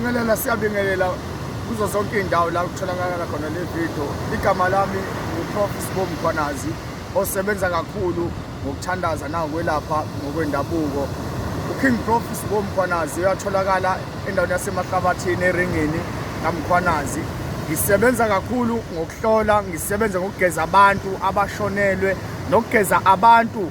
Siyabingelela, siyabingelela kuzo zonke iy'ndawo la kutholakala khona le video. Igama lami nguProf Sbo Mkhwanazi osebenza kakhulu ngokuthandaza nangokwelapha ngokwendabuko. UKing Prof Sbo Mkhwanazi uyatholakala endaweni yaseMahlabathini eRingini kaMkhwanazi. Ngisebenza kakhulu ngokuhlola, ngisebenza ngokugeza abantu abashonelwe nokugeza abantu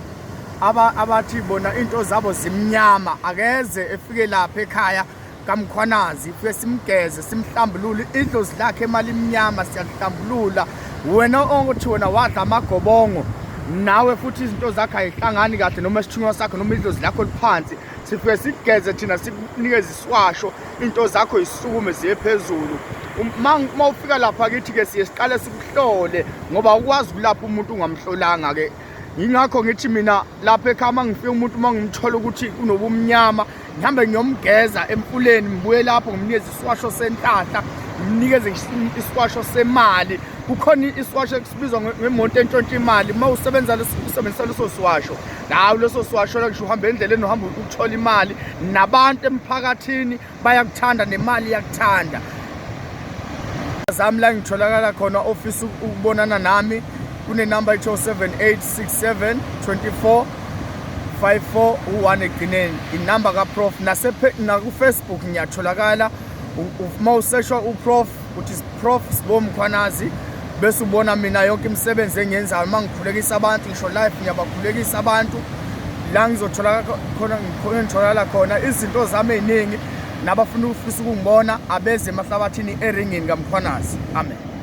abathi bona into zabo zimnyama. Akeze efike lapha ekhaya kaMkhwanazi, fike simgeze, simhlambulule idlozi lakhe emali imnyama, siyalihlambulula. Wena othi wena wadla amagobongo, nawe futhi izinto zakho ayihlangani kahle, noma isithunywa sakho noma idlozi lakho liphansi, sifike sigeze thina, sikunikeze isiwasho, into zakho yisukume ziye phezulu. Uma ufika lapha kithi-ke siye siqale sikuhlole, ngoba ukwazi ukulapha umuntu ungamhlolanga-ke. Yingakho ngithi mina lapha ekhaya uma ngifika umuntu, uma ngimthola ukuthi unobumnyama, ngihambe ngiyomgeza emfuleni, ngibuye lapho ngimnikeze isiwasho senhlahla, ngimnikeze isiwasho semali. Kukhona isiwasho esibizwa ngemoto entshontsha imali. Uma usebenza usebenzisa leso siwasho, nawe leso siwasho ngisho uhamba endleleni uhamba ukuthola imali, nabantu emphakathini bayakuthanda nemali iyakuthanda. Zami la ngitholakala khona, ofisa ukubonana nami, kunenamba ethi 07867 24 54 u1 egcineni, inamba kaProf. Naku-Facebook ngiyatholakala, uma useshwa uProf, uthi Prof Sbo Mkhwanazi, bese ubona mina yonke imisebenzi engiyenzayo. Uma ngikhulekisa abantu, ngisho live ngiyabakhulekisa abantu. La ngizothola khona, ngitholakala khona izinto zami ey'ningi, nabafuna ukufisa ukungibona abeze eMahlabathini eRingini kaMkhwanazi. Amen.